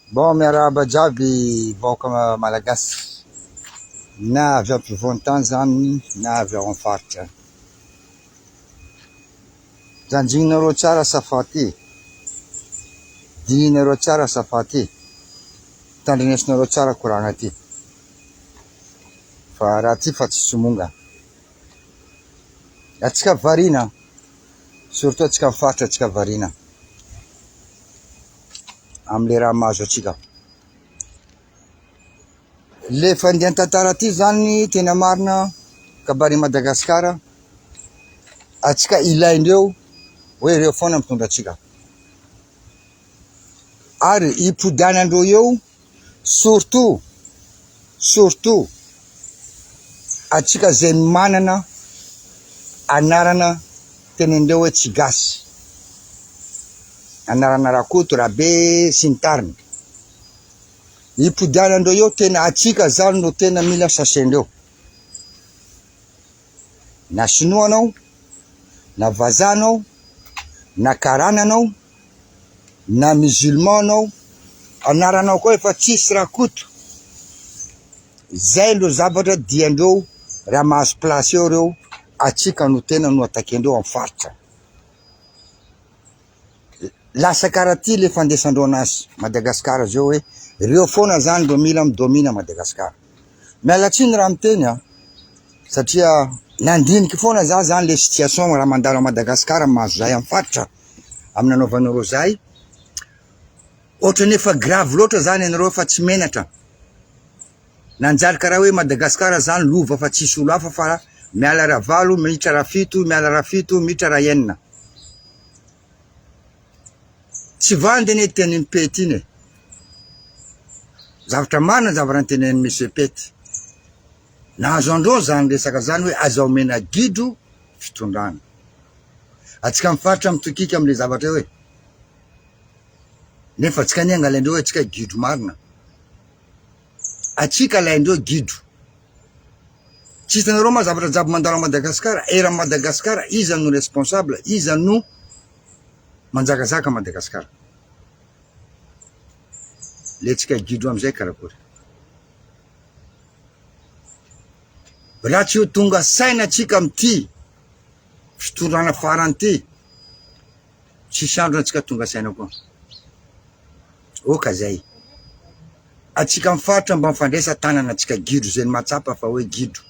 Bon miarahaba jiaby vahoaka malagasy na avy ampovoan-tany zany na avy ao amin'ny faritra. Janjignareo tsara Safa ty, dinihinareo tsara Safa ty, tandrinesinareo tsara koragna ty fa raha ty fa tsy somonga. Atsika variana surtout atsika amin'ny faritra atsika variana. Amle raha mahazo antsika. Le fandian-tantara ty zany tena marina kabary Madagascar atsika ilaindreo hoe ireo foana mitondra antsika. Ary ipodianandreo eo surtout surtout atsika zay manana anarana tenendreo hoe tsy gasy anarana Rakoto, Rabe sy ny tariny ipodianandreo eo tena atsika zany no tena mila sasendreo na sinoa anao na vazaha anao na karana anao na musulman anao, anaranao koa efa tsisy Rakoto, zay no zavatra diandreo raha mahazo place eo reo, atsika no tena no attaquer-ndreo am faritra. Lasa karaha ty le fandesandreo anazy Madagascar zao hoe reo foana zany ro mila mi-domine Madagascar. Miala tsiny raha miteny an, satria nandiniky foana za zany le situation raha mandalo a Madagascar mahazo zahay am faritra. amin'ny nanaovanareo zahay, ohatran'ny efa grave loatra zany ianareo efa tsy menatra, nanjary karaha hoe Madagascar zany lova fa tsisy olo hafa fa miala Ravalo miditra Rafito, miala Rafito miditra Raenina. Tsy vandy anie tenin'i Pety iny e, zavatra marina ny zavatra notenenin'i Monsieur Pety, nahazo andreo zany resaka zany hoe aza omena gidro fitondrana. Atsika mifaritra mitokika amle zavatra eo e. Nefa atsika anie angalaindreo hoe atsika gidro marina. Atsika alaindreo gidro. Tsy hitanareo ma zavatra jiaby mandalo a Madagascar, eran'i Madagascar iza no responsable, iza no manjakazaka Madagascar. Le tsika gidro amizay karakory. Raha tsy ho tonga saina atsika amity fitondrana farany ty, tsisy andro antsika tonga saina koa. Oka zay. Atsika am faritra mba mifandraisa tanana atsika gidro zay ny mahatsapa fa hoe gidro.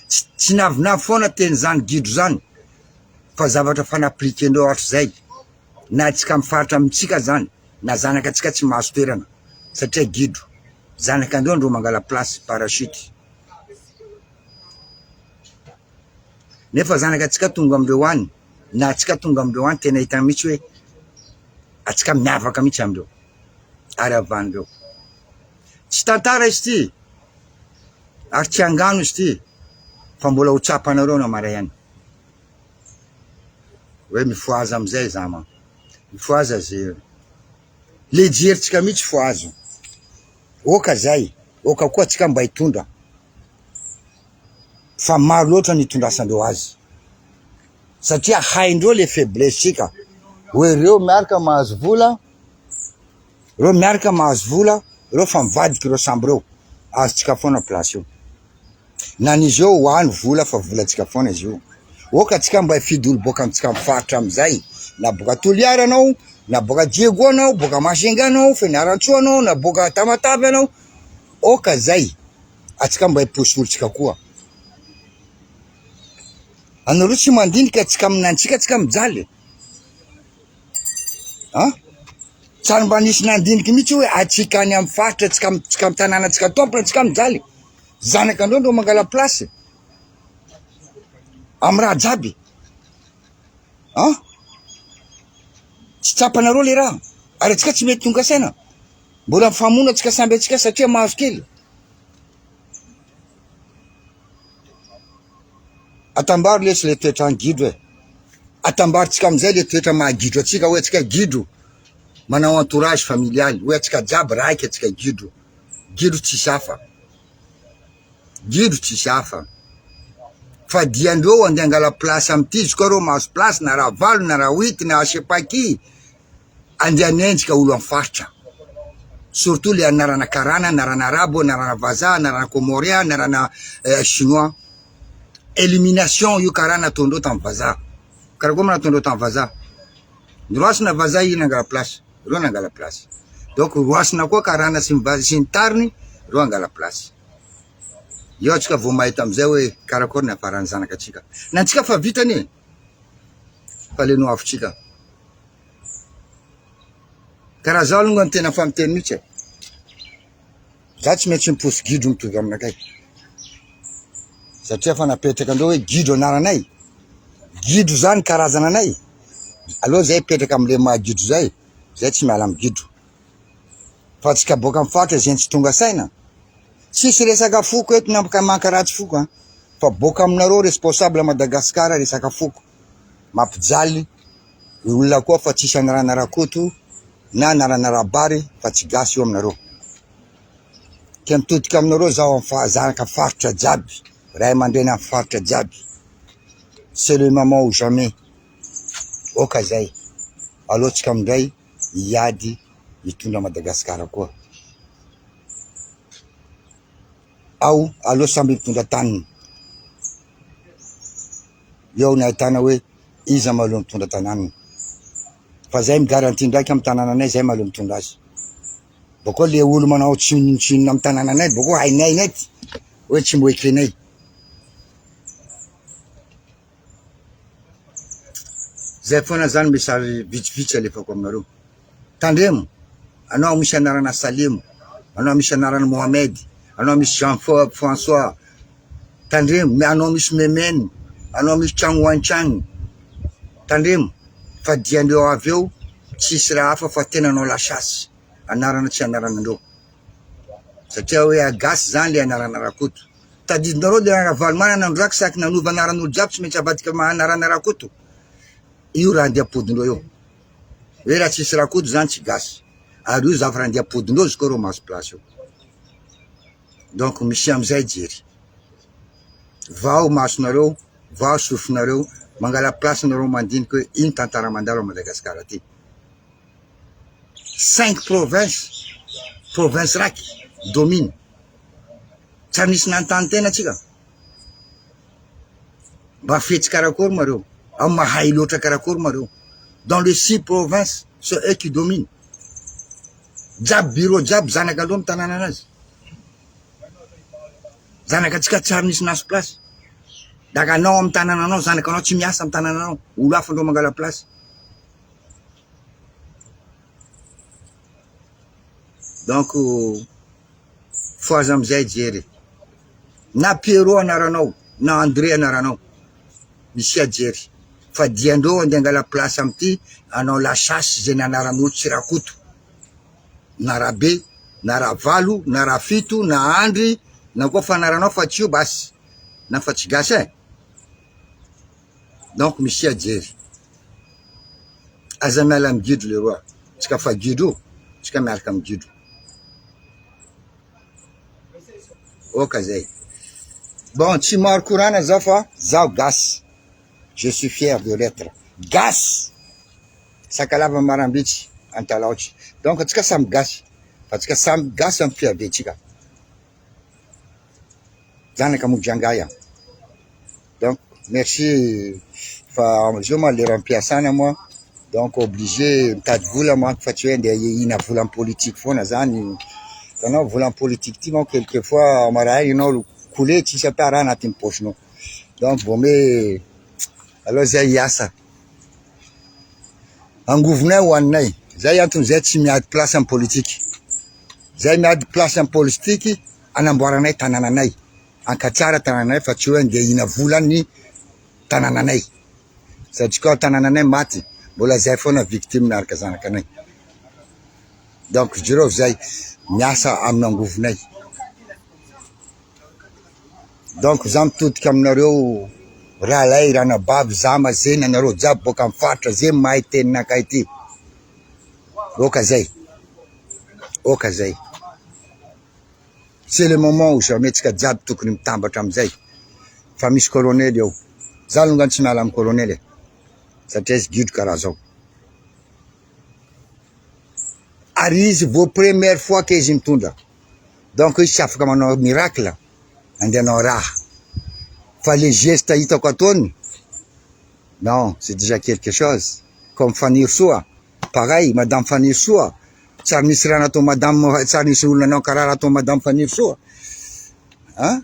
Tsy tsy navinavy foana teny zany gidro zany fa zavatra fa n'appliquer-ndreo hatrizay. Na atsika am faritra amintsika zany na zanaka antsika tsy mahazo toerana satria gidro. Zanaka andreo ndreo mangala place parachute. Nefa zanaka antsika tonga amindreo any na antsika tonga amindreo any tena hita mihitsy hoe antsika miavaka mihitsy amindreo ary havan'ireo. Tsy tantara izy ity ary tsy angano izy ity fa mbola ho tsapanareo na maray any hoe mifohaza amizay zama, mifohaza ze le jerintsika mihitsy fohazo. Oka zay, oka koa antsika mba hitondra. Fa maro loatra ny itondrasandreo azy. Satria haindreo le faiblesse tsika. Hoe reo miaraka mahazo vola, reo miaraka mahazo vola, reo fa mivadika ireo samby reo. Azontsika foana place io. Na n'izy eo ho any vola fa volantsika foana izy io. Oka tsika mba hifidy olo boaka amintsika amin'ny faritra amizay. Na boaka Toliara anao, na boaka Diego anao, boaka Majunga anao, Fianarantsoa anao, na boaka Tamatave anao. Oka zay. Atsika mba hiposy olontsika koa. Anareo tsy mandinika tsika aminantsika tsika mijaly. An? Tsary mba nisy nandiniky mihitsy hoe atsika any amin'ny faritra tsika tsika amin'ny tanàna tsika tompony tsika mijaly. Zanaka andreo ndreo mangala place. Amin'ny raha jiaby. An? Tsy tsapanareo le raha. Ary atsika tsy mety tonga saina. Mbola mifamono atsika samby atsika satria mahazo kely. Atambaro lesy le toetra gidro e. Atambarontsika amizay le toetra maha gidro atsika hoe atsika gidro manao entourage familial hoe atsika jiaby raiky atsika gidro. Gidro tsisy hafa. Gidro tsisy hafa. Fa diandreo andeha angala place amity izy koa reo mahazo place na ravalo na rawity na je sais pas qui andeha hanenjika olo am faritra. Surtout le anarana karana, anarana arabo, anarana vazaha, anarana comorien, anarana chinois. Elimination io karana nataondreo tamin'ny vazaha. Karakory moa nataondreo tamin'ny vazaha? Noroasina vazaha io nangala place, reo nangala place. Donc roasina koa karana sy ny vazaha sy ny tariny, reo angala place. Eo antsika vao mahita amizay hoe karakory ny hafaran'ny zanakatsika. Ny antsika fa vita anie. Fa le noavitsika. Ka raha zaho aloha no tena fa miteny mihitsy e. Za tsy maintsy miposy gidro mitovy aminakay. Satria fa napetraka andreo hoe gidro anaranay. Gidro zany karazana anay. Aleo zay hipetraka amle maha gidro zay. Zay tsy miala am gidro. Fa tsy kaboaka am faritra izay tsy tonga saina. Tsisy resaka foko eto na mankaratsy foko an. Fa boaka aminareo responsable Madagascar resaka foko. Mampijaly olona koa fa tsisy anarana Rakoto na anarana Rabary fa tsy gasy io aminareo. Ke mitodika aminareo zaho am fa zanaka faritra jiaby, ray aman-dreny am faritra jiaby. C'est le moment ou jamais. Oka zay. Aleo tsika amindray hiady hitondra Madagasikara koa. Ao aleo samby mitondra taniny. Eo no ahitana hoe iza mahaleo mitondra tanàna. Fa zay mi-garantie ndraiky amin'ny tanànanay zay mahaleo mitondra azy. Bakeo le olo manao tsinontsinona amin'ny tanànanay bakeo hainay net hoe tsy mbo ekenay. Zay foana zany message vitsivitsy alefako aminareo. Tandremo, anao misy anarana Salimo, anao misy anarana Mohamed, anao misy Jean François, tandremo, anao misy Memeno, anao misy Chang Wan Chang, tandremo fa diandreo avy eo tsisy raha hafa fa tena anao la chasse, anarana tsy anaranandreo, satria hoe gasy zany le anarana Rakoto, tadidinareo le Ravalomanana nandroaky saky nanova anaran'olo jiaby tsy maintsy avadika anarana Rakoto, io raha andeha ampodindreo io. Hoe raha tsisy Rakoto zany tsy gasy. Ary io zavatra andeha ampodindreo izy koa reo mahazo place io. Donc misy amizay jery. Vaho masonareo, vaho sofinareo, mangala place nareo mandinika hoe ino tantara mandalo à Madagascar aty. Cinq provinces, province raiky domine. Tsy ary nisy nanontany tena tsika. Mba fetsy karakory ma reo? Ao mahay loatra karakory ma reo? Dans les six provinces, c'est eux qui dominent. Jiaby bureau jiaby zanaka aloha mitanana anazy. Zanaka antsika tsy ary nisy nahazo place. Daka anao amin'ny tanànanao, zanaka anao tsy miasa amin'ny tanànanao. Olo hafa ndreo mangala place. Donc fohaza amizay jery. Na Pierrot anaranao na André anaranao. Misia jery. Fa diandreo andeha angala place amity anao la chasse zay nanaran'olo tsy Rakoto. Na Rabe, na Ravalo, na Rafito, na Andry, na koa fanaranao fa tsy io basy. Na fa tsy gasy eh. Donc misia jery. Aza miala am gidro leroa. Tsika fa gidro, tsika miaraka am gidro. Ok zay. Bon tsy maro korana zaho fa zaho gasy. Je suis fier de l'etre. Gasy! Sakalava Marambitsy, Antalaotra. Donc antsika samy gasy. Fa antsika samy gasy amin'ny fiaviantsika. Zanaka Mojangaya. Donc merci fa amizao moa lera ampiasana moa donc obligé mitady vola manko fa tsy hoe andeha hihina vola amin'ny politique foana zany. Hitanao vola amin'ny politique ty manko quelque fois maraina ianao coulé tsisy ata raha anatin'ny poche-nao. Donc vaut mieux aleo zay hiasa. Angovonay hohaninay. Zay antony zay tsy miady place amin'ny politique. Zay miady place amin'ny politique anamboaranay tanànanay. Ankatsara tanànanay fa tsy hoe andeha hihina vola ny tanànanay. Satria koa tanànanay maty, mbola zay foana victime miaraka zanakanay. Donc jereo zay miasa amin'ny angovonay. Donc za mitodika aminareo rahalahy, ranabavy, zama, zena, anareo jiaby boaka amin'ny faritra ze mahay teninakay ty. Oka zay. Oka zay. C'est le moment ou jamais tsika jiaby tokony mitambatra amizay fa misy colonel eo. Za alongany tsy miala amin'ny colonel e. Satria izy gidro karaha zao. Ary izy vao première fois que izy mitondra. Donc izy tsy afaka manao miracle, andeha hanao raha. Fa le geste hitako ataony, non, c'est déjà quelque chose. Comme Fanirisoa, pareil, madame Fanirisoa, tsy ary nisy raha natao madame, tsy ary nisy olona nanao karaha raha atao madame Fanirisoa. Hein?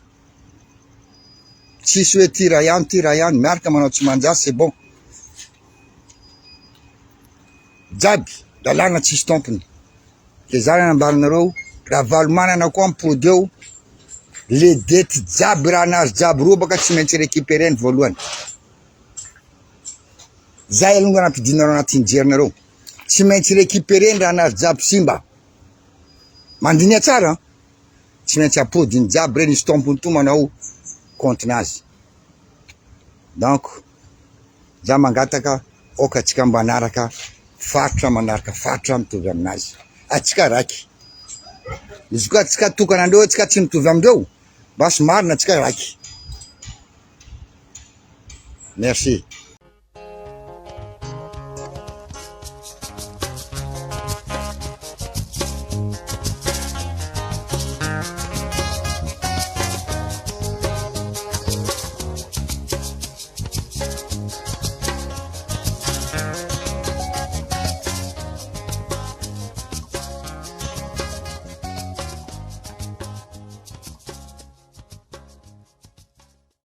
Tsisy hoe ty raha ihany, ty raha ihany, miaraka manao tsy manjary, c'est bon. Jiaby, lalàna tsisy tompony. De za nambaranareo, Ravalomanana koa mipody eo, le dette jiaby raha nahazo jiaby robaka tsy maintsy récupéreny voalohany. Zay aloha nampidinareo anatin'ny jerinareo. Tsy maintsy récupéreny raha nahazo jiaby simba. Mandinia tsara, tsy maintsy apodiny jiaby reny, izy tompony to manao compte-nazy. Donc, za mangataka aoka atsika mba hanaraka faritra manaraka faritra mitovy aminazy. Atsika raiky. Izy koa atsika tokana andreo, atsika tsy mitovy amindreo, mba somary atsika raiky. Merci.